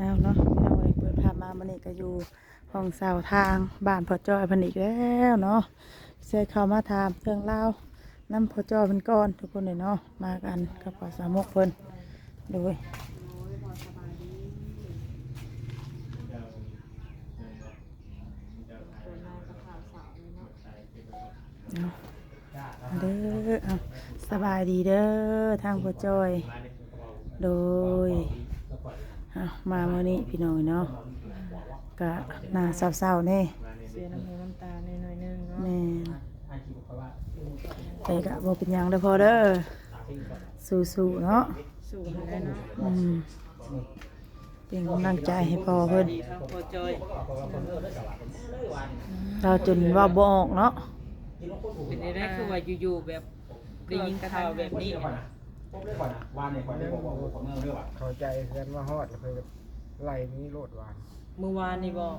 ແລ້ວເນາະ ພີ່ນ້ອງເອີຍ ເປີດພາບມາມື້ນີ້ກໍຢູ່ຫ້ອງເຊົ່າທາງບ້ານພໍ່ຈ້ອຍເພິ່ນອີກແລ້ວເນາະ. ຊິເຂົ້າມາຖາມເລື່ອງລາວນຳພໍ່ຈ້ອຍເພິ່ນກ່ອນ ທຸກຄົນເລີຍເນາະ ມາກັນກັບພໍ່ສາວມຸກເພິ່ນ ໂດຍ ເນາະ ເດີ ເອົາ ສະບາຍດີເດີ ທາງພໍ່ຈ້ອຍ ໂດຍ ເອົາ ມາມື້ນີ້ພີ່ນ້ອງເນາະ ກະໜ້າເສົ້າໆແດ່ ເສຍນ້ຳຫູນ້ຳຕາແດ່ໜ້ອຍໜຶ່ງເນາະ ແມ່ນ ແຕ່ກະບໍ່ເປັນຫຍັງເດີພໍ່ເດີ ສູ້ໆເນາະ ສູ້ຫັ້ນແຫຼະເນາະ ອືມ. ເປັນກຳລັງໃຈໃຫ້ພໍ່ເພິ່ນ ດີທາງພໍ່ຈ້ອຍ ລາວຈົນເວົ້າບໍ່ອອກເນາະ ເປັນໄດ້ ຄືວ່າຢູ່ໆແບບໄດ້ຍິນຂ່າວແບບນີ້ ເຂົ້າໃຈເຮືອນມາຮອດແລ້ວ ເພິ່ນກໍໄລ່ໜີໂລດວ່າ ມື້ວານນີ້ບໍ່?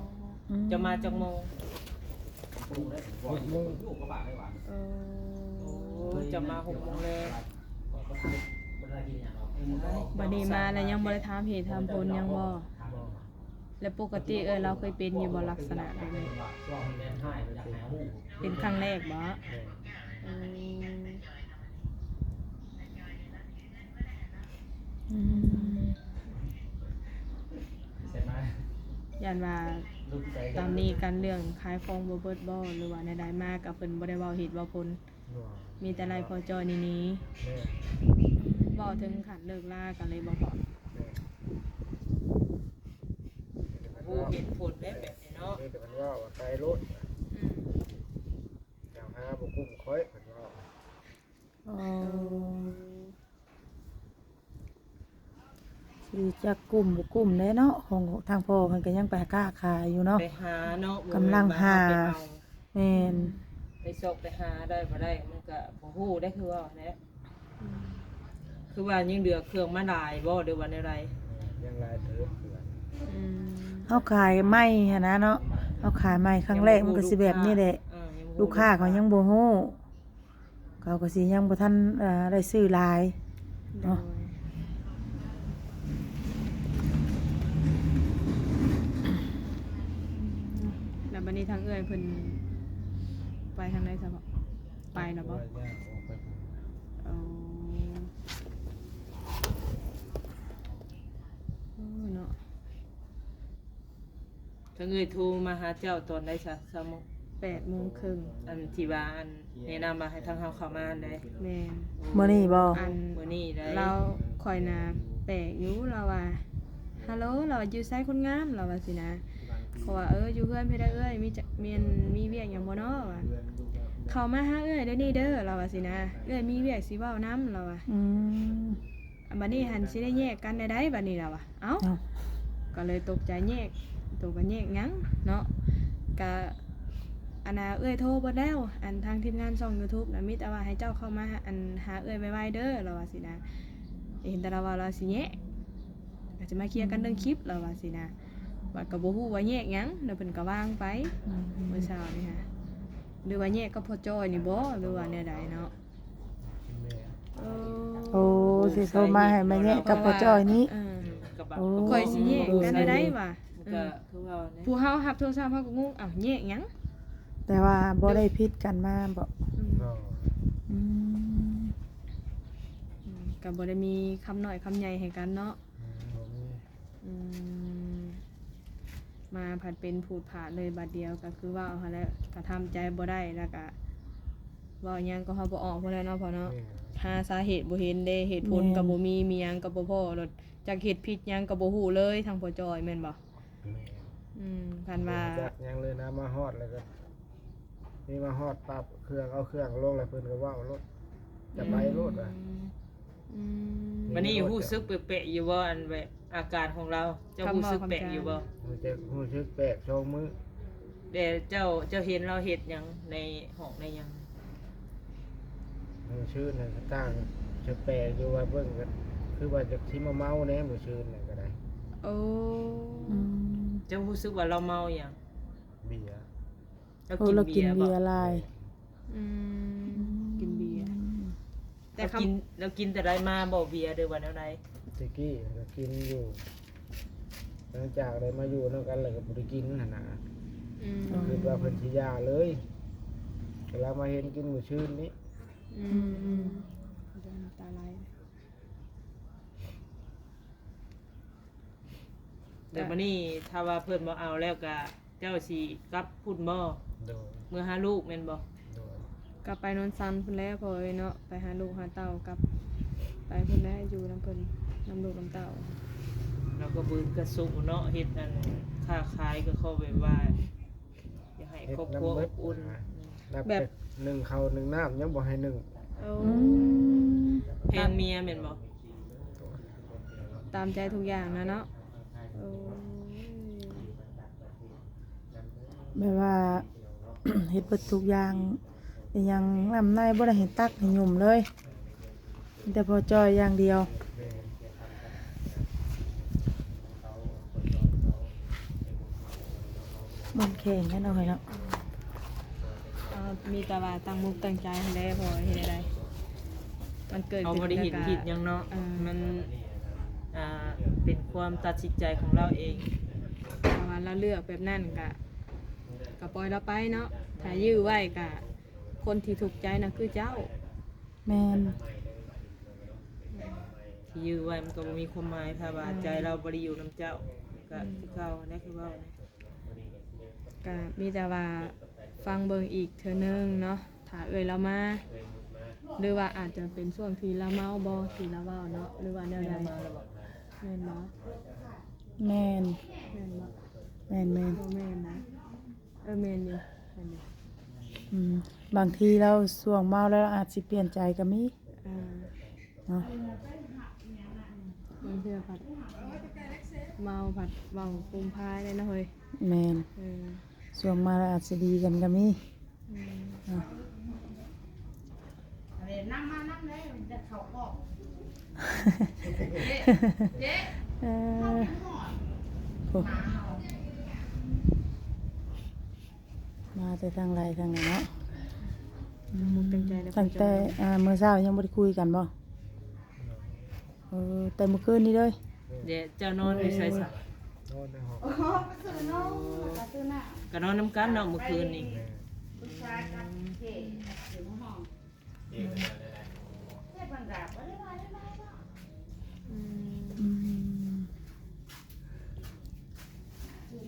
ອືມ ເຈົ້າມາຈັກໂມງ? ຫົກໂມງ ເອີ ໂອ້ ເຈົ້າມາຫົກໂມງແລງ ບັດນີ້ມາແລ້ວຍັງບໍ່ໄດ້ຖາມເຫດຖາມຜົນຫຍັງບໍ່? ບໍ່ ແລ້ວປົກກະຕິເອື້ອຍລາວເຄີຍເປັນຢູ່ບໍ່ ລັກສະນະແບບນີ້? ເປັນຄັ້ງແລກບໍ່? ແມ່ນ ເອີ ອືມ ຢ້ານວ່າຕອນນີ້ກັນເລື່ອງຂາຍຂອງບໍ່ເບິດບໍ່ ຫຼືວ່າແນວໃດ ມາກໍເພິ່ນບໍ່ໄດ້ເວົ້າເຫດເວົ້າຜົນ ບໍ່ ມີແຕ່ໄລ່ພໍ່ຈ້ອຍນີ້ໜີ ແມ່ນ ເວົ້າເຖິງຂັ້ນເລີກລາກັນເລີຍບໍ່ພໍ່? ແມ່ນ ໂອ້ ເຫັນຜົນແລ້ວແບບນີ້ເນາະ ມີແຕ່ເພິ່ນເວົ້າວ່າໄປໂລດ ອືມ ເຈົ້າຫາບໍ່ກຸ້ມຂ້ອຍ ເພິ່ນເວົ້າ ອໍ ຊິຈັກກຸ້ມບໍ່ກຸ້ມແດ່ເນາະ ຂອງທາງພໍ່ເພິ່ນກໍຍັງໄປຄ້າຂາຍຢູ່ເນາະ ໄປຫາເນາະ ກຳລັງຫາ ແມ່ນ ໄປຊອກໄປຫາໄດ້ບໍ່ໄດ້ ມັນກໍບໍ່ຮູ້ໄດ້ ຄືວ່າແຫຼະ ອືມ ຄືວ່າຍັງເຫຼືອເຄື່ອງມາຫຼາຍບໍ່ ຫຼືວ່າແນວໃດ? ຍັງຫຼາຍເຕີບເຄື່ອງ ອືມ ເຮົາຂາຍໃໝ່ຫັ້ນນະເນາະ ເຮົາຂາຍໃໝ່ຄັ້ງແລກມັນກໍຊິແບບນີ້ແຫຼະ ເອີ ຍັງບໍ່ຮູ້ ລູກຄ້າເຂົາຍັງບໍ່ຮູ້ ເຂົາກໍຊິຍັງບໍ່ທັນ ເອີ ໄດ້ຊື້ຫຼາຍເນາະ ໂດຍ ແລ້ວບັດນີ້ທາງເອື້ອຍເພິ່ນໄປທາງໃດຊະເບາະ? ໄປແລ້ວບໍ່? ໂອ້ ໂອ້ເນາະ ທາງເອື້ອຍໂທມາຫາເຈົ້າຕອນໃດຊະ ຊາວໂມງ? ແປດໂມງເຄິ່ງ ອັນທີ່ວ່າອັນແນະນຳວ່າໃຫ້ທາງເຮົາເຂົ້າມາຫັ້ນໃດ໋? ແມ່ນ ມື້ນີ້ບໍ່? ອັນ ມື້ນີ້ໃດ໋ ລາວ ຂ້ອຍນະແປກຢູ່ ລາວວ່າ ຮາໂຫຼ ລາວວ່າ ຢູ່ໃສຄົນງາມ ລາວວ່າຊີ້ນະ ເພາະວ່າ ເອີ ຢູ່ເຮືອນພີ້ເດີ້ເອື້ອຍ ມີຈະ ແມ່ນມີວຽກຫຍັງບໍ່ເນາະ ວ່າ ເຂົ້າມາຫາເອື້ອຍດຽວນີ້ເດີ້ ລາວວ່າຊີ້ນະ ເອື້ອຍມີວຽກຊິເວົ້ານຳ ລາວວ່າ ອືມ ບັດນີ້ຫັ້ນຊິໄດ້ແຍກກັນແນວໃດບັດນີ້ລະວະ? ເອົ້າ ເອົ້າ ກໍເລີຍຕົກໃຈ ແຍກ ຕົວກໍແຍກຫຍັງເນາະ ກະ ອັນນ່າ ເອື້ອຍໂທເບິດແລ້ວ ອັນທາງທີມງານຊ່ອງຢູທູບນະ ມີແຕ່ວ່າໃຫ້ເຈົ້າເຂົ້າມາ ອັນ ຫາເອື້ອຍໄວໆເດີ ລາວວ່າຊີ້ນະ ເຫັນແຕ່ລາວວ່າລາວຊິແຍກ ກໍຈະມາເຄຍກັນເລື່ອງຄລິບ ລາວວ່າຊີ້ນະ ບັດກໍບໍ່ຮູ້ວ່າແຍກຫຍັງ ແລ້ວເພິ່ນກໍວາງໄປ ອືມ ມື້ເຊົ້ານີ້ຫາ ຫຼືວ່າແຍກກັບພໍ່ຈ້ອຍນີ້ບໍ່ ຫຼືວ່າແນວໃດເນາະ? ໂອ້ ໂອ້ ຊິໂທມາໃຫ້ມາແຍກກັບພໍ່ຈ້ອຍນີ້ ເອີ ໂອ້ ຂ້ອຍຊິແຍກກັນໄດ້ຫວາ ເອີ ຄືວ່າແນວ ຜູ້ເຮົາຮັບໂທລະສັບເຮົາກໍງົງ ອ້າວ ແຍກຫຍັງ ແຕ່ວ່າບໍ່ໄດ້ຜິດກັນມາບໍ? ອືມ ອືມ ອືມ ກໍບໍ່ໄດ້ມີຄຳນ້ອຍຄຳໃຫຍ່ໃຫ້ກັນເນາະ ອືມ ບໍ່ມີ ອືມ ມາພັດເປັນພູດພາດເລີຍບາດດຽວ ກໍຄືເວົ້າຫັ້ນແຫຼະ ກະທຳໃຈບໍ່ໄດ້ ແລ້ວກະເວົ້າຫຍັງກໍເວົ້າບໍ່ອອກພຸ້ນແຫຼະເນາະພໍ່ເນາະ ແມ່ນ ຫາສາເຫດບໍ່ເຫັນເດ້ ເຫດຜົນກໍບໍ່ມີ ມີຫຍັງກໍບໍ່ພໍ ແລ້ວຈັກເຮັດຜິດຫຍັງກໍບໍ່ຮູ້ເລີຍ ທາງພໍ່ຈ້ອຍແມ່ນບໍ່? ແມ່ນ ອືມ ຄັນວ່າ ບໍ່ຮູ້ຈັກຫຍັງເລີຍນະ ມາຮອດແລ້ວກໍ ນີ້ມາຮອດປັບເຄື່ອງ ເອົາເຄື່ອງລົງແລ້ວເພິ່ນກໍເວົ້າໂລດ ຈະໄປໂລດວ່າ ອືມ ອືມ ບັດນີ້ຮູ້ສຶກແປກໆຢູ່ບໍ່ ອັນແບບອາການຂອງລາວ ເຈົ້າຮູ້ສຶກແປກຢູ່ບໍ່? ຮູ້ສຶກ ຮູ້ສຶກແປກສອງມື້ ແຕ່ເຈົ້າ ເຈົ້າເຫັນລາວເຮັດຫຍັງໃນຫ້ອງໃນຫຍັງ? ມື້ຊືນນັ້ນກໍຕ່າງຈະແປກຢູ່ ວ່າເບິ່ງກໍຄືວ່າຈະຊິມາເມົາແດ່ ມື້ຊືນນັ້ນກໍໄດ້ ໂອ້ ອືມ ເຈົ້າຮູ້ສຶກວ່າລາວເມົາຫຍັງ? ເບຍ ລາວ ໂອ້ ກິນ ລາວກິນເບຍ ເບຍຫຼາຍ ອືມ ອືມ ກິນເບຍ ແຕ່ ລາວກິນ ລາວກິນແຕ່ໃດມາບໍ່ເບຍ ຫຼືວ່າແນວໃດ? ແຕ່ກີ້ກໍກິນຢູ່ ຫຼັງຈາກໄດ້ມາຢູ່ນຳກັນແລ້ວກໍບໍ່ໄດ້ກິນຫັ້ນນະ ອືມ ກໍຄິດວ່າເພິ່ນຊິຢ່າເລີຍ ກໍລາວມາເຫັນກິນມື້ຊືນນີ້ ອືມ ອືມ ນ້ຳຕາໄຫຼ. ແຕ່ບັດນີ້ຖ້າວ່າເພິ່ນບໍ່ເອົາແລ້ວກະ ເຈົ້າຊິກັບພຸ້ນບໍ່? ໂດຍ ເມືອຫາລູກແມ່ນບໍ່? ໂດຍ ກັບໄປໂນນຊັນພຸ້ນແຫຼະພໍ່ເອີຍເນາະ ໄປຫາລູກຫາເຕົ້າ ກັບໄປພຸ້ນແຫຼະ ຢູ່ນຳເພິ່ນ ນຳລູກນຳເຕົ້າ. ລາວກໍບຶດກະສຸເນາະ ເຮັດອັນຄ້າຂາຍກໍຂໍແບບວ່າ ຢາກໃຫ້ຄອບຄົວອົບອຸ່ນ ແບບໜຶ້ງເຂົ້າໜຶ້ງນ້ຳຍັງບໍ່ໃຫ້ໜຶ້ງ. ໂອ້ ອືມ ແພງເມຍແມ່ນບໍ່? ຕາມໃຈທຸກຢ່າງນະເນາະ. ໂອ້ຍ ແບບວ່າ ເຮັດເບິດທຸກຢ່າງ ອີຫຍັງນ້ຳໃນບໍ່ໄດ້ໃຫ້ຕັກໃຫ້ຫຍຸ້ມເລີຍ. ມີແຕ່ພໍຈ່ອຍຢ່າງດຽວ ມັນແຂງແນ່ນອນເນາະ. ເອີ ມີແຕ່ວ່າຕັ້ງມຸກຕັ້ງໃຈຫັ້ນແຫຼະ ເພາະວ່າເຮັດໄດ້ ມັນເກີດຂຶ້ນ ເຮົາບໍ່ໄດ້ເຮັດຜິດຫຍັງເນາະ. ເອີ ມັນ ອ່າ ເປັນຄວາມຕັດສິນໃຈຂອງລາວເອງ ເພາະວ່າລາວເລືອກແບບນັ້ນ ກະ ກະປ່ອຍລາວໄປເນາະ. ຖ້າຢື້ອໄວ້ ກະຄົນທີ່ທຸກໃຈນະຄືເຈົ້າ. ແມ່ນ ທີ່ຢື້ອໄວ້ມັນກໍບໍ່ມີຄວາມໝາຍ ຖ້າວ່າ ອືມ ໃຈລາວບໍ່ໄດ້ຢູ່ນຳເຈົ້າ ກໍ ອືມ ຄືເກົ່າຫັ້ນແຫຼະ ຄືເວົ້ານະ. ກໍມີແຕ່ວ່າຟັງເບິ່ງອີກເທື່ອໜຶ່ງເນາະ ຖ້າເອື້ອຍລາວມາ ຫຼືວ່າອາດຈະເປັນຊ່ວງທີ່ລາວເມົາບໍ່ ທີ່ລາວເວົ້າເນາະ ຫຼືວ່າແນວໃດ? ແມ່ນບໍ່? ແມ່ນ ແມ່ນບໍ່? ແມ່ນໆ ບໍ່ແມ່ນນະ. ເອີ ແມ່ນຢູ່ ແມ່ນຢູ່. ອືມ ບາງທີລາວຊ່ວງເມົາແລ້ວອາດຊິປ່ຽນໃຈກໍມີ ອ່າ ເນາະ. ບາງເທື່ອພັດເມົາພັດເວົ້າຟຸມຟາຍເດ້ເນາະເຮີ້ຍ. ແມ່ນ ເອີ ຊ່ວງມາແລ້ວອາດຊິດີກັນກໍມີ. ອືມ ເນາະ. ເອີ ນຳມານຳເລີຍ ຈະເຂົ້າອອກ. ເອີ ມາແຕ່ທາງໃດທາງນັ້ນເນາະ. ອືມ ຕັ້ງແຕ່ ອ່າ ມື້ເຊົ້າຍັງບໍ່ໄດ້ຄຸຍກັນບໍ່? ເອີ ແຕ່ມື້ຄືນນີ້ເລີຍ. ເດ ເຈົ້ານອນຢູ່ໃສຊະ? ນອນໃນຫ້ອງ ກະນອນນຳກັນເນາະມື້ຄືນນີ້. ແມ່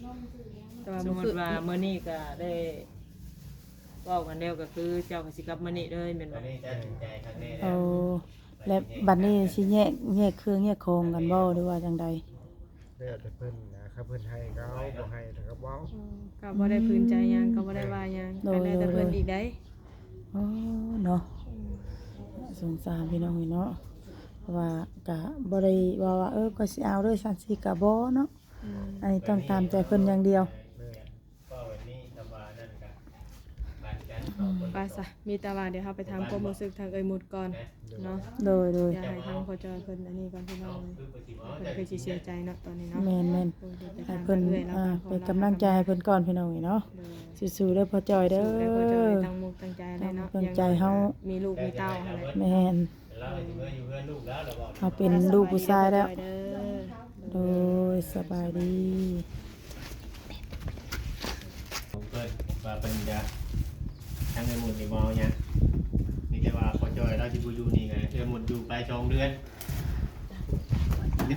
ນ ອືມ ແຕ່ວ່າ ສົມມຸດວ່າມື້ນີ້ກະໄດ້ເວົ້າກັນແລ້ວ ກະຄືເຈົ້າກະຊິກັບມື້ນີ້ເລີຍແມ່ນບໍ່? ໂອ້ ແລະບັດນີ້ຊິແຍກ ແຍກເຄື່ອງແຍກຂອງກັນບໍ່ ຫຼືວ່າຈັ່ງໃດ? ແລ້ວແຕ່ເພິ່ນນະ ຄັນເພິ່ນໃຫ້ກໍເອົາ ບໍ່ໃຫ້ກໍບໍ່ເອົາ. ອືມ ກໍບໍ່ໄດ້ຝືນໃຈຫຍັງ ກໍບໍ່ໄດ້ວ່າຫຍັງ ໂດຍ ກໍແລ້ວແຕ່ເພິ່ນອີກໃດ໋. ອໍ ເນາະ ອືມ ສົງສານພີ່ນ້ອງເນາະ ເພາະວ່າກໍບໍ່ໄດ້ເວົ້າວ່າ ເອີ ຂ້ອຍຊິເອົາເດີ ຊັ້ນຊິກໍບໍ່ເນາະ. ອືມ ອັນນີ້ຕ້ອງຕາມໃຈເພິ່ນຢ່າງດຽວ. ແມ່ນ ເວົ້າແບບນີ້ ຄຳວ່ານັ້ນກະປັນກັນສອງຄົນ ໄປຊະ ມີແຕ່ວ່າດຽວເຮົາໄປຖາມຄວາມຮູ້ສຶກທາງເອື້ອຍມຸດກ່ອນເນາະ. ໂດຍ ໂດຍ ຢາກໃຫ້ທາງພໍ່ຈ້ອຍເພິ່ນອັນນີ້ກ່ອນພີ່ນ້ອງເອີຍ ເພິ່ນຄືຊິເສຍໃຈເນາະຕອນນີ້ເນາະ. ແມ່ນໆ ໂດຍ ໃຫ້ເພິ່ນ ເປັນກຳລັງໃຈໃຫ້ເພິ່ນກ່ອນພີ່ນ້ອງເອີຍເນາະ. ໂດຍ ສູ້ໆເດີພໍ່ຈ້ອຍເດີ ສູ້ໆເດີພໍ່ຈ້ອຍ ຕັ້ງມຸກຕັ້ງໃຈເລີຍເນາະ ຕັ້ງໃຈເຮົາ ມີລູກມີເຕົ້າຫັ້ນແຫຼະ. ແມ່ນ ລາວຊິເມືອຢູ່ເຮືອນລູກແລ້ວ ລາວເວົ້າ ເຮົາເປັນລູກຜູ້ຊາຍແລ້ວ. ໂດຍ ສະບາຍດີ. ເພິ່ນວ່າເພິ່ນຈະ ທາງເອື້ອຍມຸດນີ້ບໍ່ເອົາຫຍັງ ມີແຕ່ວ່າພໍ່ຈ້ອຍລາວຊິບໍ່ຢູ່ນີ້ ກໍເອື້ອຍມຸດຢູ່ໄປສອງເດືອນ.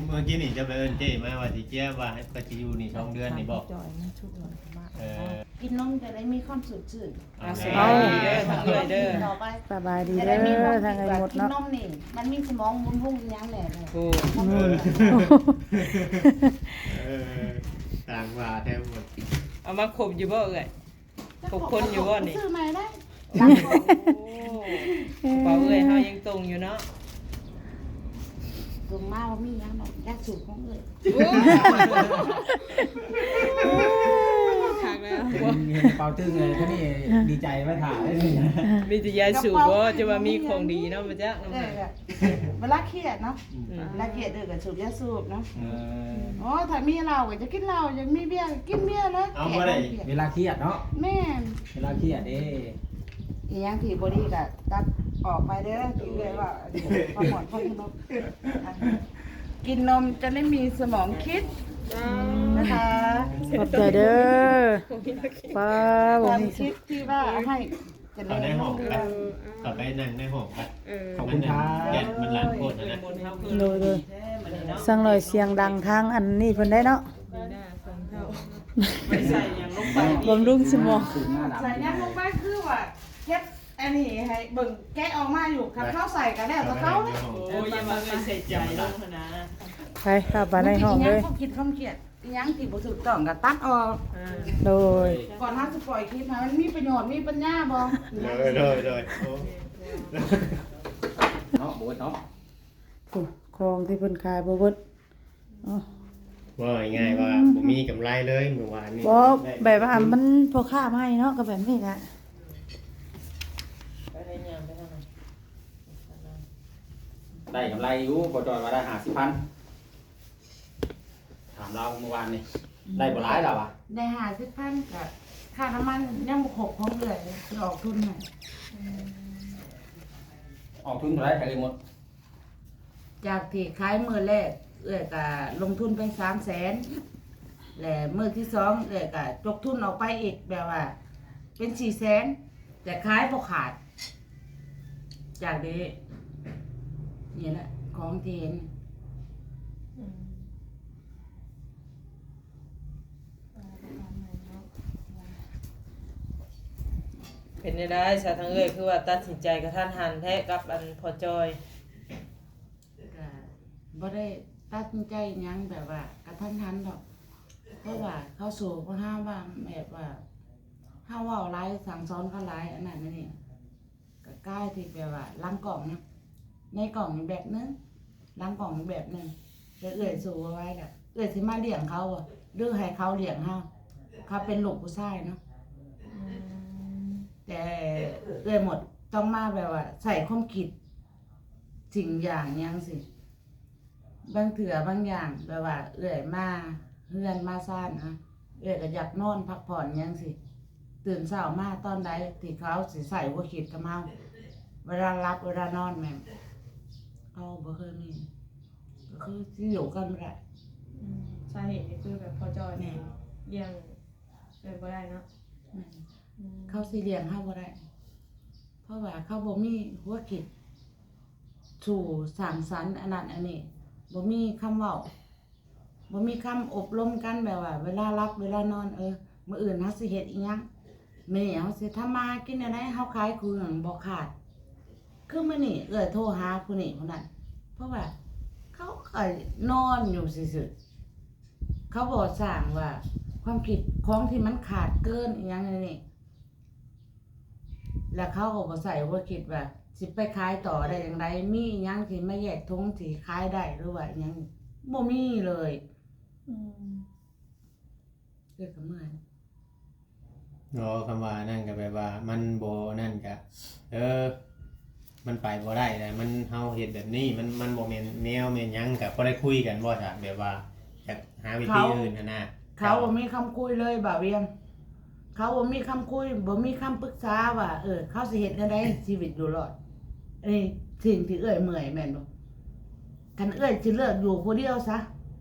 ເມື່ອກີ້ນີ້ເຈົ້າໄປເອີ້ນເຈ້ມາວ່າຊິເຈຍບ ວ່າໃຫ້ຂ້ອຍຊິຢູ່ນີ້ສອງເດືອນນີ້ບໍ? ເອີ ກິນນົມຈະໄດ້ມີຄວາມສົດຊື່ນ. ອ່າ ສະບາຍດີເດີ ທາງເອື້ອຍເດີ ຕໍ່ໄປ ສະບາຍດີເດີ ທາງເອື້ອຍມຸດເນາະ. ກິນນົມນີ້ມັນມີສະໝອງບຳລຸງອີ່ຫຍັງແດ່ເດີ. ໂອ້ ເອີ ຕ່າງວ່າແທ້ໝົດ. ເອົາມາຄົບຢູ່ບໍ່ເອື້ອຍ? ຄົບຄົນຢູ່ບໍ່ນີ້? ຊື້ໃໝ່ໄດ້. ໂອ້ ກະເປົາເອື້ອຍເຮົາຍັງຕົງຢູ່ເນາະ. ຕົງມາບໍ່ມີຫຍັງດອກ ຢາສູບຂອງເອື້ອຍ. ໂອ້ ຄັກແລ້ວ ເຫັນກະເປົາຕຶ້ງເລີຍ ຄັນນີ້ດີໃຈມາຖ້າໄດ້. ມີແຕ່ຢາສູບບໍ່ ຈະວ່າມີຂອງດີເນາະ ມາຈາກ ເອີ ເວລາຄຽດເນາະ ອືມ ເວລາຄຽດເອີ ກະສູບຢາສູບເນາະ. ເອີ ໂອ້ ຖ້າມີເຫຼົ້າກະຈະກິນເຫຼົ້າ ຢາກມີເບຍກະກິນເບຍແຫຼະ. ເອົາ ບໍ່ໄດ້ ເວລາຄຽດເນາະ. ແມ່ນ ເວລາຄຽດເດ້ ອີ່ຫຍັງທີ່ບໍ່ດີກະຕັດອອກໄປເດີ ທີ່ເອື້ອຍວ່າ ຄວາມຫອນຄວາມສະໜຸກ. ກິນນົມຈະໄດ້ມີສະໝອງຄິດ. ອືມ ຂອບໃຈເດີ. ປ້າ ບໍ່ມີ ທີ່ວ່າໃຫ້ຈະເລີນຮຸ່ງເຮືອງ. ເຂົ້າໄປນັ່ງໃນຫ້ອງໄປ. ເອີ ຂອບຄຸນຄັບ. ມັນອັນ ມັນຫຼາຍຄົນນະ. ໂດຍ ໂດຍ. ສັງໜ້ອຍສຽງດັງທາງອັນນີ້ເພິ່ນໄດ້ເນາະ. ບຳລຸງສະໝອງ. ໃສ່ຫຍັງລົງໄປ ຄືວ່າເຮັດອັນນີ້ໃຫ້ເບິ່ງ ແກະອອກມາຢູ່ ຄັນເຂົາໃສ່ກໍແລ້ວແຕ່ເຂົາເດ້. ໂອ້ຍ ຢ່າມາເອີ່ຍໃສ່ໃຈເຮົາຫັ້ນນະ. ໄປ ເຂົ້າໄປໃນຫ້ອງເລີຍ. ຄວາມຄິດຄວາມຄຽດ ອີ່ຫຍັງທີ່ບໍ່ຖືກຕ້ອງກໍຕັດອອກ. ເອີ ໂດຍ. ກ່ອນເຮົາຊິປ່ອຍຄລິບ ໃຫ້ມັນມີປະໂຫຍດ ມີປັນຍາບໍ່? ໂດຍ ໂດຍ ໂດຍ. ໂອ້ ເນາະ ບໍ່ເນາະ. ໂອ້ ຂອງທີ່ເພິ່ນຂາຍບໍ່ເບິດ. ເວົ້າງ່າຍໆວ່າ ອືມ ບໍ່ມີກຳໄລເລີຍມື້ວານນີ້. ບໍ່ ແບບວ່າມັນພໍ່ຄ້າໃໝ່ເນາະ ກໍແບບນີ້ແຫຼະ. ໄດ້ກຳໄລຢູ່ ພໍ່ຈ້ອຍວ່າໄດ້ຫ້າສິບພັນ. ຖາມລາວມື້ວານນີ້ ໄດ້ບໍ່ຫຼາຍລາວວ່າ ໄດ້ຫ້າສິບພັນ ກໍຄ່ານ້ຳມັນຍັງບໍ່ຄົບຂອງເອື້ອຍ ຊິອອກທຶນໃຫ້. ອອກທຶນເທົ່າໃດ ໄທເອື້ອຍໝົດ? ຈາກທີ່ຂາຍມື້ແລກ ເອື້ອຍກໍລົງທຶນໄປສາມແສນ ແລະ ມື້ທີສອງ ເອື້ອຍກໍຈົກທຶນອອກໄປອີກ ແບບວ່າເປັນສີ່ແສນ ແຕ່ຂາຍບໍ່ຂາດ. ຈາກນີ້ ນີ້ແຫຼະຂອງທີ່ເຫັນ. ອືມ ເປັນແນວໃດຊະ ທາງເອື້ອຍຄືວ່າຕັດສິນໃຈກະທັນຫັນແທ້ກັບອັນພໍ່ຈ້ອຍ? ກະບໍ່ໄດ້ຕັດສິນໃຈຫຍັງ ແບບວ່າກະທັນຫັນດອກ ເພາະວ່າເຂົາໂສພວກເຮົາວ່າ ແບບວ່າເຮົາເວົ້າຫຼາຍ ສັ່ງສອນເຂົາຫຼາຍ ອັນນັ້ນອັນນີ້. ກໍກາຍທີ່ແບບວ່າຫຼັງກ້ອງນະ ໃນກ້ອງນີ້ແບບໜຶ່ງ ຫຼັງກ້ອງນີ້ແບບໜຶ່ງ ແຕ່ເອື້ອຍສູ້ບໍ່ໄຫວແລ້ວ. ເອື້ອຍຊິມາລ້ຽງເຂົາບໍ່ ຫຼືໃຫ້ເຂົາລ້ຽງເຮົາ? ເຂົາເປັນລູກຜູ້ຊາຍເນາະ. ອືມ ແຕ່ເອື້ອຍໝົດຕ້ອງມາແບບວ່າໃຊ້ຄວາມຄິດ ສິ່ງຢ່າງຫຍັງຊີ້. ບາງເທື່ອບາງຢ່າງ ແບບວ່າເອື້ອຍມາເຮືອນມາຊານນະ ເອື້ອຍກໍຢາກນອນພັກຜ່ອນຫຍັງຊີ້ ຕື່ນເຊົ້າມາຕອນໃດທີ່ເຂົາຊິໃຊ້ຫົວຄິດກັບເຮົາ ເວລາຫຼັບເວລານອນແມ່ນ ເຮົາບໍ່ເຄີຍມີ ກໍຄືຊິຢູ່ກັນບໍ່ໄດ້. ອືມ ສາເຫດນີ້ຄືແບບພໍ່ຈ້ອຍນີ້ ແມ່ນ ລ້ຽງເອື້ອຍບໍ່ໄດ້ເນາະ. ແມ່ນ ອືມ ເຂົາຊິລ້ຽງເຮົາບໍ່ໄດ້ ເພາະວ່າເຂົາບໍ່ມີຫົວຄິດ ສູ່ສ້າງສັນອັນນັ້ນອັນນີ້ ບໍ່ມີຄຳເວົ້າ ບໍ່ມີຄຳອົບລົມກັນ ແບບວ່າເວລາຫຼັບເວລານອນ ເອີ ມື້ອື່ນເຮົາຊິເຮັດອີ່ຫຍັງ ມື້ນີ້ເຮົາຊິທຳມາຫາກິນແນວໃດ ເຮົາຂາຍເຄື່ອງບໍ່ຂາດ. ຄືມື້ນີ້ເອື້ອຍໂທຫາຜູ້ນີ້ຜູ້ນັ້ນ ເພາະວ່າເຂົາກໍນອນຢູ່ຊື່ໆ ເຂົາບໍ່ສ້າງວ່າຄວາມຄິດຂອງທີ່ມັນຂາດເກີນອີ່ຫຍັງນີ້ ແລ້ວເຂົາກໍບໍ່ໃສ່ຫົວຄິດວ່າຊິໄປຂາຍຕໍ່ໄດ້ຈັ່ງໃດ ມີອີ່ຫຍັງທີ່ມາແຍກຖົງທີ່ຂາຍໄດ້ ຫຼືວ່າອີ່ຫຍັງ ບໍ່ມີເລີຍ. ອືມ ເອື້ອຍກໍເມື່ອຍ. ອໍ ຄຳວ່ານັ້ນກໍແບບວ່າມັນບໍ່ນັ້ນກໍ ເອີ ມັນໄປບໍ່ໄດ້ນະ ມັນ ເຮົາເຮັດແບບນີ້ ມັນ ມັນບໍ່ແມ່ນແນວແມ່ນຫຍັງ ກໍບໍ່ໄດ້ຄຸຍກັນບໍ່ຊະ ແບບວ່າຢາກຫາວິທີອື່ນຫັ້ນນະ. ເຂົາບໍ່ມີຄຳຄຸຍເລີຍ ບ່າວວຽງ ເຂົາບໍ່ມີຄຳຄຸຍ ບໍ່ມີຄຳປຶກສາວ່າ ເອີ ເຂົາຊິເຮັດແນວໃດຊີວິດຢູ່ລອດ. ອັນນີ້ສິ່ງທີ່ເອື້ອຍເມື່ອຍແມ່ນບໍ່? ຄັນເອື້ອຍຊິເລືອກຢູ່ຜູ້ດຽວຊະ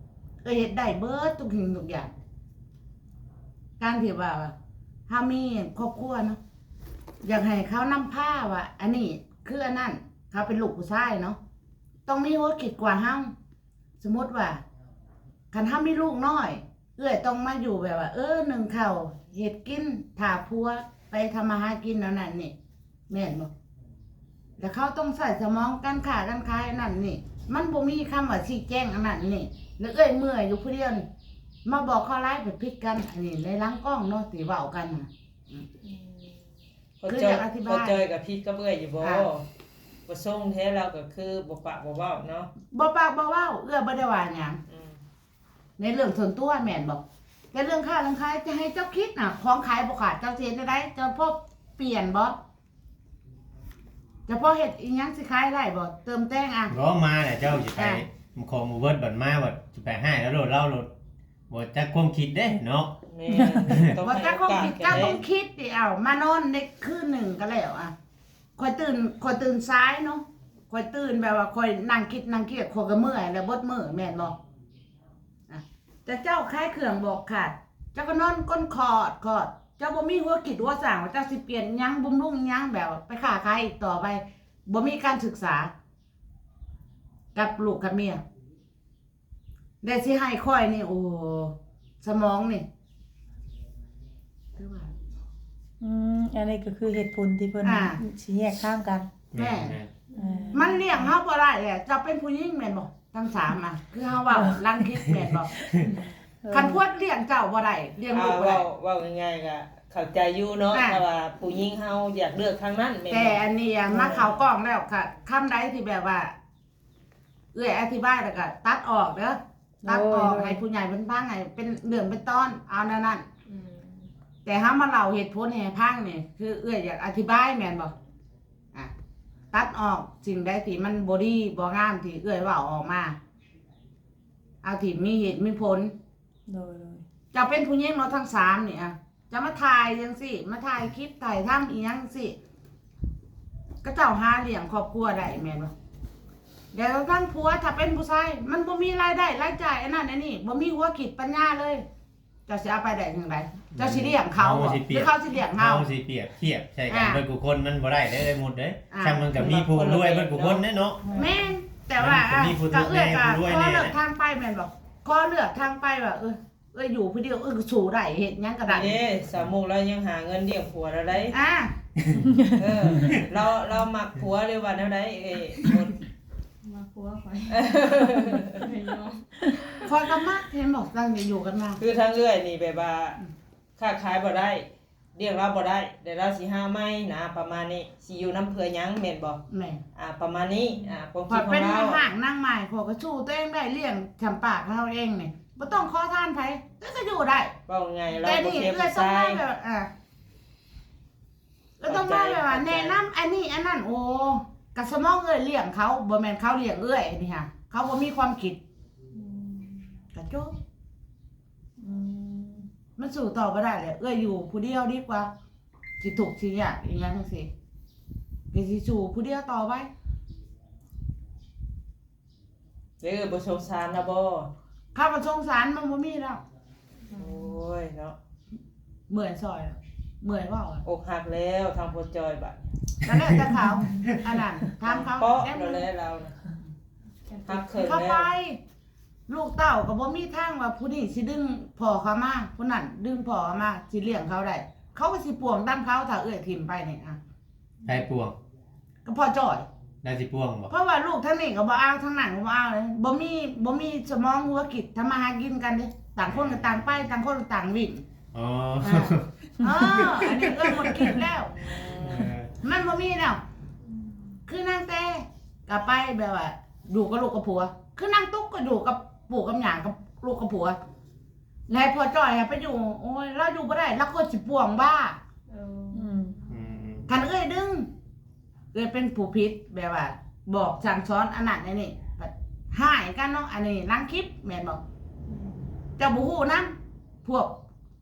ເອື້ອຍເຮັດໄດ້ເບິດທຸກສິ່ງທຸກຢ່າງ. ການທີ່ວ່າເຮົາມີຄອບຄົວເນາະ ຢາກໃຫ້ເຂົານຳພາວ່າ ອັນນີ້ຄືອັນນັ້ນ ເຂົາເປັນລູກຜູ້ຊາຍເນາະ ຕ້ອງມີຫົວຄິດກວ່າເຮົາ. ສົມມຸດວ່າ ຄັນເຮົາມີລູກນ້ອຍ ເອື້ອຍຕ້ອງມາຢູ່ແບບວ່າ ເອີ ໜຶ້ງເຂົ້າ ເຮັດກິນ ຖ້າຜົວໄປທຳມາຫາກິນແນວນັ້ນນີ້ ແມ່ນບໍ່? ແລ້ວເຂົາຕ້ອງໃຊ້ສະໝອງການຄ້າການຂາຍອັນນັ້ນນີ້ ມັນບໍ່ມີຄຳວ່າຊີ້ແຈງອັນນັ້ນນີ້ ແລ້ວເອື້ອຍເມື່ອຍຢູ່ຜູ້ດຽວນີ້ ມາບອກເຂົາຫຼາຍກໍຜິດກັນ. ອັນນີ້ໃນຫຼັງກ້ອງເນາະ ທີ່ເວົ້າກັນນະ. ອືມ ອືມ ພໍ່ ຄື ຈ້ອຍ ຢາກອະທິບາຍ ພໍ່ຈ້ອຍກໍຜິດກັບເອື້ອຍຢູ່ບໍ່? ບໍ່ຊົງແທ້ ລາວກໍຄືບໍ່ປາກບໍ່ເວົ້າເນາະ. ບໍ່ປາກບໍ່ເວົ້າ ເອື້ອຍບໍ່ໄດ້ວ່າຫຍັງ. ອືມ ໃນເລື່ອງສ່ວນຕົວແມ່ນບໍ່? ແຕ່ເລື່ອງຄ້າເລື່ອງຂາຍ ຈະໃຫ້ເຈົ້າຄິດນະ ຂອງຂາຍບໍ່ຂາດ ເຈົ້າຊິເຮັດແນວໃດ? ເຈົ້າພໍປ່ຽນບໍ່? ເຈົ້າພໍເຮັດອີ່ຫຍັງ ຊິຂາຍໄດ້ບໍ່? ເຕີມແຕ່ງອະ ບໍ່ມາແລ້ວ ເຈົ້າຊິໄປ ອະ ຂອງບໍ່ເບິດ ບັດມາບັດຊິໄປຮ້າຍລາວໂລດ ລາວໂລດ ບໍ່ຈັກຄວາມຄິດເດ້ເນາະ. ແມ່ນ ຕ້ອງ ບໍ່ຈັກຄວາມຄິດ ເຈົ້າຕ້ອງຄິດຕິ ເອົາມານອນໄດ້ຄືນໜຶ່ງກໍແລ້ວອະ. ຂ້ອຍຕື່ນ ຂ້ອຍຕື່ນສາຍເນາະ ຂ້ອຍຕື່ນແບບວ່າຂ້ອຍນັ່ງຄິດນັ່ງຄຽດ ຂ້ອຍກໍເມື່ອຍແລ້ວເບິດມື້ແມ່ນບໍ່? ອະ ແຕ່ເຈົ້າຂາຍເຄື່ອງບໍ່ຂາດ ເຈົ້າກໍນອນກົ້ນຂອດຂອດ ເຈົ້າບໍ່ມີຫົວຄິດຫົວສ້າງວ່າເຈົ້າຊິປ່ຽນຫຍັງ ບຳລຸງຫຍັງ ແບບໄປຄ້າຂາຍອີກຕໍ່ໄປ ບໍ່ມີການສຶກສາກັບລູກກັບເມຍ ແລະຊິໃຫ້ຂ້ອຍນີ້ ໂອ້ ສະໝອງນີ້ ຄືວ່າ ອືມ ອັນນີ້ກໍຄືເຫດຜົນທີ່ເພິ່ນ ອ່າ ຊິແຍກທາງກັນ. ແມ່ນ ແມ່ນ ແມ່ນ ເອີ ມັນລ້ຽງເຮົາບໍ່ໄດ້ແຫຼະ ເຈົ້າເປັນຜູ້ຍິງແມ່ນບໍ່? ທັງສາມ ອ່ະ ຄືເຮົາເວົ້າຫຼັງຄລິບແມ່ນບໍ່? ເອີ ຄັນພວກລ້ຽງເຈົ້າບໍ່ໄດ້ ລ້ຽງລູກບໍ່ໄດ້ ອ່າ ເວົ້າ ເວົ້າງ່າຍໆ ກໍເຂົ້າໃຈຢູ່ເນາະ ອ່າ ຖ້າວ່າຜູ້ຍິງເຮົາຢາກເລືອກທາງນັ້ນແມ່ນ ແຕ່ ບໍ່ ອັນນີ້ ອ່າ ມາເຂົ້າກ້ອງແລ້ວ ຄະ ຄຳໃດທີ່ແບບວ່າ ເອື້ອຍອະທິບາຍແລ້ວກໍຕັດອອກເດີ ຕັດອອກ ໂອ້ຍ ໃຫ້ຜູ້ໃຫຍ່ເພິ່ນຟັງ ໃຫ້ເປັນເລື່ອງເປັນຕອນ ເອົາແນວນັ້ນ ອືມ ແຕ່ເຮົາມາເລົ່າເຫດຜົນໃຫ້ຟັງນີ້ ຄືເອື້ອຍຢາກອະທິບາຍແມ່ນບໍ່? ອ່ະ ຕັດອອກສິ່ງໃດທີ່ມັນບໍ່ດີບໍ່ງາມທີ່ເອື້ອຍເວົ້າອອກມາ ເອົາທີ່ມີເຫດມີຜົນ. ໂດຍ ໂດຍ ເຈົ້າເປັນຜູ້ຍິງເນາະ ທັງສາມນີ້ ອ່ະ ຈະມາຖ່າຍຈັ່ງຊີ້ ມາຖ່າຍຄລິບ ຖ່າຍທຳອີ່ຫຍັງຊີ້ ເຂົາເຈົ້າຫາລ້ຽງຄອບຄົວໄດ້ແມ່ນບໍ່? ແລ້ວທາງຜົວ ຖ້າເປັນຜູ້ຊາຍ ມັນບໍ່ມີລາຍໄດ້ລາຍຈ່າຍ ອັນນັ້ນອັນນີ້ ບໍ່ມີຫົວຄິດປັນຍາເລີຍ ເຈົ້າຊິເອົາໄປໄດ້ຈັ່ງໃດ? ເຈົ້າຊິລ້ຽງເຂົາບໍ່ ເຮົາຊິປຽບ ຫຼືເຂົາຊິລ້ຽງເຮົາ? ເຮົາຊິປຽບທຽບໃສ່ກັນ ອ່າ ເບິດຄູ່ຄົນ ມັນບໍ່ໄດ້ເດ້ ເອື້ອຍມຸດເດ້ ອ່າ ຊ່າງມັນກໍມີຜູ້ລວຍເບິດຄູ່ຄົນເດ້ເນາະ ແມ່ນ ແຕ່ວ່າ ມັນກໍມີຜູ້ ກໍເອື້ອຍກໍຂໍເລືອກທາງໄປແມ່ນບໍ່? ຂໍເລືອກທາງໄປວ່າ ເອີ ເອື້ອຍຢູ່ຜູ້ດຽວ ເອື້ອຍກໍສູ້ໄດ້ ເຮັດຫຍັງກໍໄດ້ ນີ້ເດ້ ສາວມຸກລາວຍັງຫາເງິນລ້ຽງຜົວລາວໄດ້ ອ່າ ເອີ ລາວ ລາວມັກຜົວ ຫຼືວ່າແນວໃດ? ເອີ ມັກຜົວຂ້ອຍ ຂ້ອຍກໍມັກ ເຫັນບໍ່ ຕັ້ງໃຈຢູ່ກັນມາ ຄືທາງເອື້ອຍນີ້ແບບວ່າ ອືມ ຄ້າຂາຍບໍ່ໄດ້ ລ້ຽງລາວບໍ່ໄດ້ ແລ້ວລາວຊິຫາໃໝ່ນະ ປະມານນີ້ ຊິຢູ່ນຳເພື່ອຫຍັງແມ່ນບໍ່? ແມ່ນ ອ່າ ປະມານນີ້ ອ່າ ຄວາມຄິດຂອງລາວ ຂ້ອຍເປັນແມ່ຮ້າງນາງໝ້າຍ ຂ້ອຍກໍສູ້ຕົວເອງໄດ້ ລ້ຽງຊ່ຳປາກເຮົາເອງນີ້ ບໍ່ຕ້ອງຂໍທານໃຜ ແລ້ວກໍຢູ່ໄດ້ເວົ້າງ່າຍ ແຕ່ນີ້ເອື້ອຍຕ້ອງມາແບບວ່າ ອ່າ ເອື້ອຍຕ້ອງມາແບບວ່າແນະນຳອັນນີ້ອັນນັ້ນ ໂອ້ ກະສະໝອງເອື້ອຍລ້ຽງເຂົາ ບໍ່ແມ່ນເຂົາລ້ຽງເອື້ອຍນີ້ຫາ ເຂົາບໍ່ມີຄວາມຄິດ ອືມ ກະຈົບ. ອືມ ມັນສູ້ຕໍ່ບໍ່ໄດ້ແຫຼະ ເອື້ອຍຢູ່ຜູ້ດຽວດີກວ່າ ຊິທຸກຊິຍາກອີ່ຫຍັງຊີ້ ກໍຊິສູ້ຜູ້ດຽວຕໍ່ໄປ ເອີ ບໍ່ສົງສານລະບໍ່? ຄຳວ່າສົງສານມັນບໍ່ມີແລ້ວ ໂອ້ຍເນາະ ເມື່ອຍຊ່ອຍ ເມື່ອຍເວົ້າ ອົກຫັກແລ້ວທາງພໍ່ຈ້ອຍບາດ ກໍແລ້ວແຕ່ເຂົາ ອັນນັ້ນ ຖາມເຂົາ ເປາະແລ້ວແຫຼະລາວນະ ຮັກເຂີນແລ້ວ ເຂົາໄປ ລູກເຕົ້າກໍບໍ່ມີທາງວ່າຜູ້ນີ້ຊິດຶງພໍ່ເຂົາມາ ຜູ້ນັ້ນດຶງພໍ່ເຂົາມາ ຊິລ້ຽງເຂົາໄດ້ ເຂົາກໍຊິປ່ວງຕາມເຂົາ ຖ້າເອື້ອຍຖິ້ມໄປນີ້ ອ່ະ ໃຜປ່ວງ? ກໍພໍ່ຈ້ອຍ ລາວຊິປ່ວງບໍ່? ເພາະວ່າລູກທາງນີ້ກໍບໍ່ເອົາ ທາງນັ້ນກໍບໍ່ເອົາເລີຍ ບໍ່ມີ ບໍ່ມີສະໝອງຫົວຄິດ ທຳມາຫາກິນກັນເດ້ ຕ່າງຄົນກໍຕ່າງໄປ ຕ່າງຄົນກໍຕ່າງວິ່ນ ອໍ ເອີ ອັນນີ້ເອື້ອຍໝົດຄິດແລ້ວ ເອີ ມັນບໍ່ມີແລ້ວ ຄືນາງແຕ່ ກໍໄປແບບວ່າ ຢູ່ກັບລູກກັບຜົວ ຄືນາງຕຸກກໍຢູ່ກັບປູ່ກັບຍ່າ ກັບລູກກັບຜົວ ແລ້ວພໍ່ຈ້ອຍໃຫ້ໄປຢູ່ ໂອ້ຍ ລາວຢູ່ບໍ່ໄດ້ ລາວກໍຊິປ່ວງບ້າ ເອີ ອືມ ອືມ ຄັນເອື້ອຍດຶງ ເອື້ອຍເປັນຜູ້ຜິດ ແບບວ່າບອກສັ່ງສອນອັນນັ້ນອັນນີ້ ບາດຮ້າຍກັນເນາະ ອັນນີ້ຫຼັງຄລິບແມ່ນບໍ່? ເຈົ້າບໍ່ຮູ້ນຳ ພວກ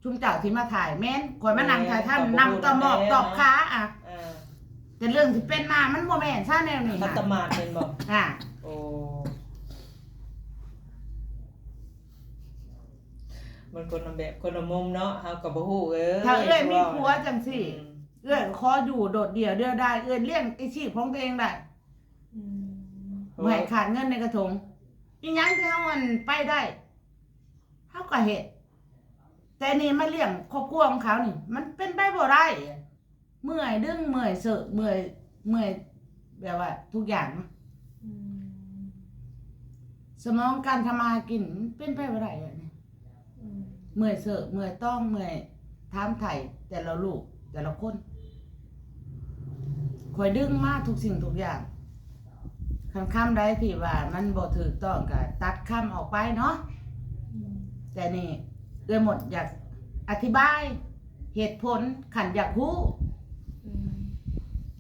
ຊຸມເຈົ້າທີ່ມາຖ່າຍ ແມ່ນ ຂ້ອຍມານັ່ງຖ່າຍທຳ ເອີ ນຳຕະໝອບຕອບຂາ ອ່ະ ເອີ ແຕ່ເລື່ອງທີ່ເປັນມາມັນບໍ່ແມ່ນຊະແນວນີ້ ຄັດຕະໝາດແມ່ນບໍ່? ອ່າ ໂອ້ ມັນຄົນລະແບບຄົນລະມຸມເນາະ ເຮົາກໍບໍ່ຮູ້ ເອີຍ ຖ້າເອື້ອຍມີຜົວຈັ່ງຊີ້ ອືມ ເອື້ອຍກໍຂໍຢູ່ໂດດດ່ຽວດຽວດາຍ ເອື້ອຍລ້ຽງອາຊີບຂອງຕົວເອງໄດ້ ອືມ ບໍ່ໃຫ້ຂາດເງິນໃນກະທົງ ອີ່ຫຍັງທີ່ເຮົາ ອັນ ໄປໄດ້ ເຮົາກໍເຮັດ ແຕ່ນີ້ມາລ້ຽງຄອບຄົວຂອງເຂົານີ້ ມັນເປັນໄປບໍ່ໄດ້ ເມື່ອຍດຶງ ເມື່ອຍເສີກ ເມື່ອຍ ເມື່ອຍແບບວ່າທຸກຢ່າງນະ ອືມ ສະໝອງການທຳມາຫາກິນ ມັນເປັນໄປບໍ່ໄດ້ແບບນີ້ ອືມ ເມື່ອຍເສີກ ເມື່ອຍຕ້ອງ ເມື່ອຍຖາມໄຖ່ແຕ່ລະລູກ ແຕ່ລະຄົນ ຂ້ອຍດຶງມາທຸກສິ່ງທຸກຢ່າງ ຄັນຄຳໃດທີ່ວ່າມັນບໍ່ຖືກຕ້ອງກໍຕັດຄຳອອກໄປເນາະ ອືມ ແຕ່ນີ້ເອື້ອຍມົດຢາກອະທິບາຍເຫດຜົນ ຄັນຢາກຮູ້ ອືມ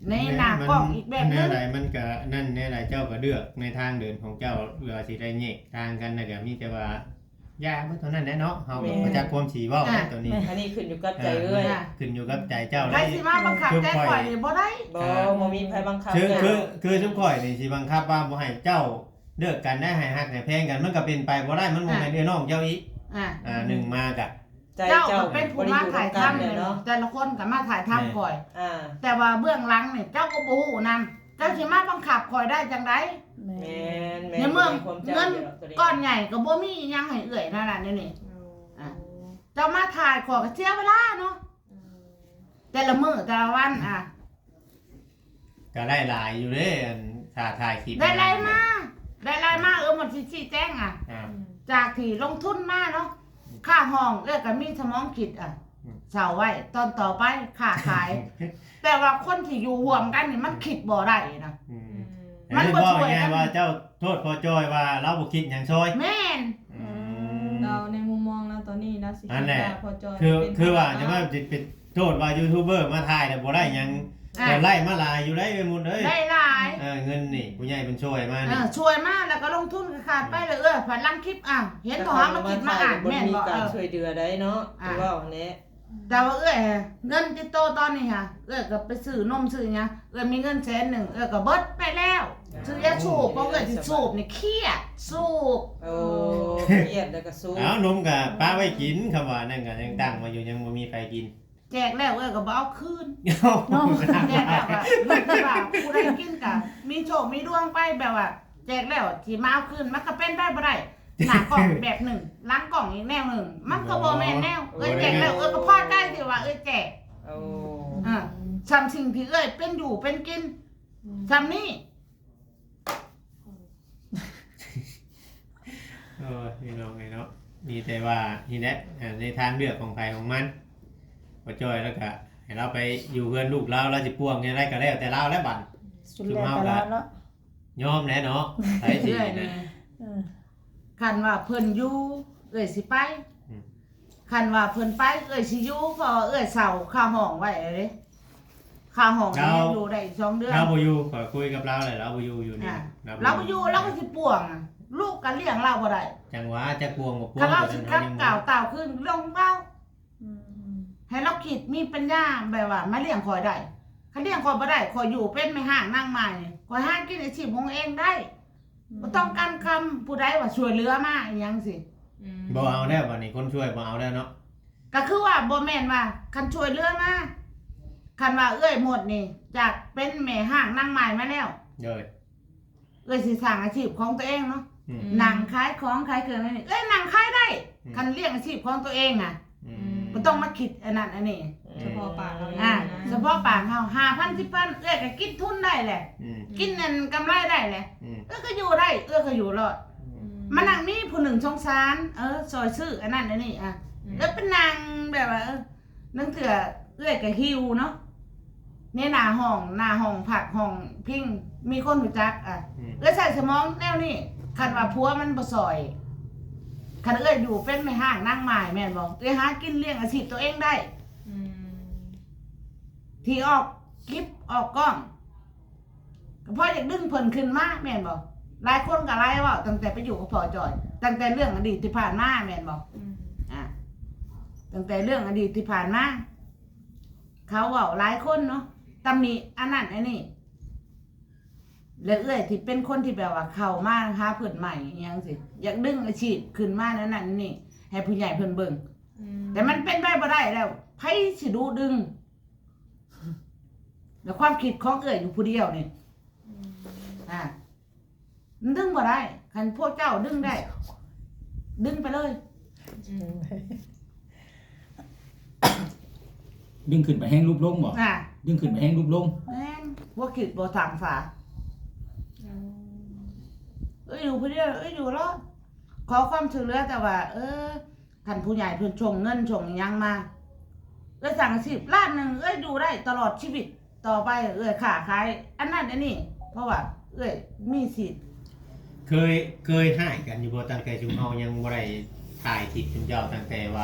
ໃນໜ້າກ້ອງອີກແບບໜຶ່ງ ແນວໃດມັນກໍນັ້ນແນວໃດ ເຈົ້າກໍເລືອກໃນທາງເດີນຂອງເຈົ້າ ເພື່ອຊິໄດ້ແຍກທາງກັນ ແລ້ວກໍມີແຕ່ວ່າ ຢ່າເບິດເທົ່ານັ້ນແຫຼະເນາະ ເຮົາ ແມ່ນ ບໍ່ຈັກຄວາມຊິເວົ້າ ອ່າ ແລ້ວຕົວນີ້ ອັນນີ້ຂຶ້ນຢູ່ກັບໃຈເອື້ອຍ ອ່າ ຂຶ້ນຢູ່ກັບໃຈເຈົ້າ ໃຜຊິມາບັງຄັບໃຈຂ້ອຍນີ້ບໍ່ໄດ້ ບໍ່ ອ່າ ບໍ່ມີໃຜບັງຄັບ ຄື ຄື ຄືຊຸມຂ້ອຍນີ້ຊິບັງຄັບວ່າບໍ່ໃຫ້ເຈົ້າເລີກກັນໄດ້ ໃຫ້ຮັກໃຫ້ແພງກັນ ມັນກໍເປັນໄປບໍ່ໄດ້ ມັນບໍ່ແມ່ນ ອ່າ ເອື້ອຍນ້ອງເຈົ້າອີກ ອ່າ ອ່າ ໜຶ່ງມາກະ ໃຈເຈົ້າ ເຈົ້າກໍເປັນຜູ້ມາຖ່າຍທຳ ບໍ່ໄດ້ຢູ່ນຳກັນແຫຼະເນາະ ແຕ່ລະຄົນກໍມາຖ່າຍທຳຂ້ອຍ ອ່າ ແຕ່ວ່າເບື້ອງຫຼັງນີ້ເຈົ້າກໍບໍ່ຮູ້ນຳ ເຈົ້າຊິມາບັງຄັບຂ້ອຍໄດ້ຈັ່ງໃດ? ແມ່ນ ໃນເມື່ອເງິນກ້ອນໃຫຍ່ກໍບໍ່ມີອີ່ຫຍັງໃຫ້ເອື້ອຍນັ້ນນະ ແນວນີ້ ໂອ້ ອ່າ ເຈົ້າມາຖ່າຍຂ້ອຍກໍເສຍເວລາເນາະ ອືມ ແຕ່ລະມື້ແຕ່ລະວັນ ອ່າ ກໍໄດ້ຫຼາຍຢູ່ເດ້ ອັນ ຄ່າຖ່າຍຄລິບ ໄດ້ຫຼາຍມາ ໄດ້ຫຼາຍມາ ເອີ ມັນຊິຊີ້ແຈງ ອ່າ ອ່າ ຈາກທີ່ລົງທຶນມາເນາະ ອືມ ຄ່າຫ້ອງ ເອື້ອຍກໍມີສະໝອງຄິດ ອ່າ ອືມ ເຊົ່າໄວ້ ຕອນຕໍ່ໄປຄ້າຂາຍ ແຕ່ວ່າຄົນທີ່ຢູ່ຮ່ວມກັນນີ້ມັນຄິດບໍ່ໄດ້ນະ ອືມ ອືມ ມັນບໍ່ຊ່ວຍກັນ ເວົ້າງ່າຍວ່າເຈົ້າໂທດພໍ່ຈ້ອຍວ່າລາວບໍ່ຄິດຫຍັງຊ່ອຍ ແມ່ນ ອືມ ອືມ ລາວໃນມຸມມອງລາວຕອນນີ້ລາວຊິຄິດວ່າພໍ່ຈ້ອຍ ຄື ຄືວ່າຈະມາເປັນໂທດວ່າຢູທູບເບີມາຖ່າຍແລ້ວບໍ່ໄດ້ຫຍັງ ອ່າ ກໍໄດ້ມາຫຼາຍຢູ່ໄດ໋ ແມ່ມຸດເອີຍ ໄດ້ຫຼາຍ ເອີ ເງິນນີ້ຜູ້ໃຫຍ່ເພິ່ນຊ່ວຍມານີ້ ເອີ ຊ່ວຍມາແລ້ວກໍລົງທຶນກໍຂາດໄປ ເອີ ແລ້ວເອື້ອຍພັດລັງຄິດ ອ້າວ ເຫັນບໍ່ ເຮົາມາຄິດມາອ່ານແມ່ນບໍ່ ເອີ ຊ່ວຍເດືອໄດ້ເນາະ ອ່າ ຄືເວົ້າຫັ້ນແຫຼະ ແຕ່ວ່າເອື້ອຍ ເງິນຕິດໂຕຕອນນີ້ຫະ ເອື້ອຍກໍໄປຊື້ນົມຊື້ຫຍັງ ເອື້ອຍມີເງິນແສນໜຶ່ງ ເອື້ອຍກໍເບິດໄປແລ້ວ ຊື້ຢາສູບ ເພາະເອື້ອຍຊິສູບນີ້ຄຽດ ສູບ ໂອ້ ຄຽດແລ້ວກໍສູບ ເອົາ ນົມກໍປະໄວ້ກິນ ຄຳວ່ານັ້ນກໍຍັງຕັ້ງໄວ້ຢູ່ ຍັງບໍ່ມີໃຜກິນ ແຈກແລ້ວເອື້ອຍກໍບໍ່ເອົາຄືນ ເນາະ ແຈກແລ້ວກໍ ຄືວ່າຜູ້ໃດກິນກໍມີໂຊກມີດວງໄປ ແບບວ່າແຈກແລ້ວຊິມາເອົາຄືນ ມັນກໍເປັນໄປບໍ່ໄດ້ ໜ້າກ້ອງແບບໜຶ່ງ ຫຼັງກ້ອງອີກແນວໜຶ່ງ ມັນກໍບໍ່ແມ່ນແນວ ເອື້ອຍແຈກແລ້ວ ເອື້ອຍກໍພໍໃຈທີ່ວ່າເອື້ອຍແຈກ ໂອ້ ອ່າ ສ່ຳສິ່ງທີ່ເອື້ອຍເປັນຢູ່ເປັນກິນ ອືມ ສ່ຳນີ້ ໂອ້ຍ ພີ່ນ້ອງເອີຍເນາະ ມີແຕ່ວ່ານີ້ແຫຼະ ອ່າ ໃນທາງເລືອກຂອງໃຜຂອງມັນ ພໍ່ຈ້ອຍແລ້ວກະໃຫ້ລາວໄປຢູ່ເຮືອນລູກລາວ ລາວຊິປ່ວງຈັ່ງໃດກໍແລ້ວແຕ່ລາວແຫຼະບັດ ສຸດແລ້ວແຕ່ລາວເນາະ ຍອມແຫຼະເນາະ ໃຜຊິ ເອື້ອຍນີ້ ເອີ ຄັນວ່າເພິ່ນຢູ່ ເອື້ອຍຊິໄປ ອືມ ຄັນວ່າເພິ່ນໄປ ເອື້ອຍຊິຢູ່ ເພາະວ່າເອື້ອຍເຊົ່າຄ່າຫ້ອງໄວ້ເດ້ ຄ່າຫ້ອງ ລາວ ຍັງຢູ່ໄດ້ອີກສອງເດືອນ ລາວບໍ່ຢູ່ ຂ້ອຍຄຸຍກັບລາວແລ້ວ ລາວບໍ່ຢູ່ ຢູ່ນີ້ ອ່າ ລາວບໍ່ຢູ່ ລາວກໍຊິປ່ວງ ລູກກໍລ້ຽງລາວບໍ່ໄດ້ ຈັ່ງຫວາ ຈັກປ່ວງບໍ່ປ່ວງ ຄັນລາວຊິກັບກ້າວຕ່າວຄືນ ເລື່ອງຂອງລາວ ອືມ ໃຫ້ລາວຄິດມີປັນຍາ ແບບວ່າມາລ້ຽງຂ້ອຍໄດ້ ຄັນລ້ຽງຂ້ອຍບໍ່ໄດ້ ຂ້ອຍຢູ່ເປັນແມ່ຮ້າງນາງໝ້າຍ ຂ້ອຍຫາກິນອາຊີບຂອງເອງໄດ້ ອືມ ບໍ່ຕ້ອງການຄຳຜູ້ໃດວ່າຊ່ວຍເຫຼືອມາອີ່ຫຍັງຊີ້ ອືມ ບໍ່ເອົາແລ້ວ ບັດນີ້ຄົນຊ່ວຍບໍ່ເອົາແລ້ວເນາະ ກໍຄືວ່າບໍ່ແມ່ນວ່າຄັນຊ່ວຍເຫຼືອມາ ຄັນວ່າເອື້ອຍໝົດນີ້ ຈາກເປັນແມ່ຮ້າງນາງໝ້າຍມາແລ້ວ ໂດຍ ເອື້ອຍຊິສ້າງອາຊີບຂອງຕົວເອງເນາະ ອືມ ນັ່ງຂາຍຂອງຂາຍເຄື່ອງນີ້ ເອື້ອຍນັ່ງຂາຍໄດ້ ອືມ ຄັນລ້ຽງອາຊີບຂອງຕົວເອງນະ ອືມ ບໍ່ຕ້ອງມາຄິດອັນນັ້ນອັນນີ້ ສະເພາະປາກເຮົາ ອ່າ ເອງນະ ສະເພາະປາກເຮົາ ຫ້າພັນ ສິບພັນ ເອື້ອຍກໍກິນທຶນໄດ້ແຫຼະ ອືມ ກິນອັນກຳໄລໄດ້ແຫຼະ ອືມ ເອື້ອຍກໍຢູ່ໄດ້ ເອື້ອຍກໍຢູ່ລອດ ອືມ ມານັ່ງມີຜູ້ໜຶ່ງສົງສານ ເອີ ຊ່ອຍຊື້ອັນນັ້ນອັນນີ້ ອ່ະ ອືມ ເອື້ອຍໄປນັ່ງແບບວ່າ ເອີ ລາງເທື່ອເອື້ອຍກໍຫິວເນາະ ໃນໜ້າຫ້ອງ ໜ້າຫ້ອງພັກ ຫ້ອງພິງ ມີຄົນຮູ້ຈັກ ອ່ະ ອືມ ເອື້ອຍໃຊ້ສະໝອງແນວນີ້ ຄັນວ່າຜົວມັນບໍ່ຊ່ອຍ ຄັນເອື້ອຍຢູ່ເປັນແມ່ຮ້າງນາງໝ້າຍແມ່ນບໍ່ ເອື້ອຍຫາກິນລ້ຽງອາຊີບຕົວເອງໄດ້ ອືມ ທີ່ອອກຄລິບອອກກ້ອງ ກໍເພາະຢາກດຶງເພິ່ນຂຶ້ນມາແມ່ນບໍ່? ຫຼາຍຄົນກໍຫຼາຍເວົ້າ ຕັ້ງແຕ່ໄປຢູ່ກັບພໍ່ຈ່ອຍ ຕັ້ງແຕ່ເລື່ອງອະດີດທີ່ຜ່ານມາແມ່ນບໍ່? ອືມ ອ່າ ຕັ້ງແຕ່ເລື່ອງອະດີດທີ່ຜ່ານມາ ເຂົາເວົ້າຫຼາຍຄົນເນາະ ຕຳໜິອັນນັ້ນອັນນີ້ ແລະເອື້ອຍທີ່ເປັນຄົນທີ່ແບບວ່າເຂົ້າມາຫາເພິ່ນໃໝ່ອີ່ຫຍັງຊີ້ ຢາກດຶງອາຊີບຂຶ້ນມາແນວນັ້ນນີ້ ໃຫ້ຜູ້ໃຫຍ່ເພິ່ນເບິ່ງ ອືມ ແຕ່ມັນເປັນໄປບໍ່ໄດ້ແລ້ວ ໃຜຊິດຸດຶງ? ແລ້ວຄວາມຄິດຂອງເອື້ອຍຢູ່ຜູ້ດຽວນີ້ ອືມ ອ່າ ມັນດຶງບໍ່ໄດ້ ຄັນພວກເຈົ້າດຶງໄດ້ ດຶງໄປເລີຍ ອືມ ດຶງຂຶ້ນໄປແຮງຫຼຸບລົງບໍ່? ອ່າ ດຶງຂຶ້ນໄປແຮງຫຼຸບລົງ ແມ່ນ ບໍ່ຄິດບໍ່ຖາມສາ ອືມ ເອີ ຢູ່ຜູ້ດຽວ ເອີ ຢູ່ລອດ ຂໍຄວາມຊ່ວຍເຫຼືອ ແຕ່ວ່າ ເອີ ຄັນຜູ້ໃຫຍ່ເພິ່ນສົ່ງເງິນສົ່ງອີ່ຫຍັງມາ ເອື້ອຍສ້າງອາຊີບລ້ານໜຶ່ງ ເອື້ອຍຢູ່ໄດ້ຕະຫຼອດຊີວິດຕໍ່ໄປ ເອື້ອຍຄ້າຂາຍອັນນັ້ນອັນນີ້ ເພາະວ່າເອື້ອຍມີສິດ ເຄີຍ ເຄີຍຮ້າຍກັນຢູ່ບໍ່? ຕັ້ງແຕ່ຊຸມເຮົາຍັງບໍ່ໄດ້ຖ່າຍຄລິບຊຸມເຈົ້າ ຕັ້ງແຕ່ວ່າ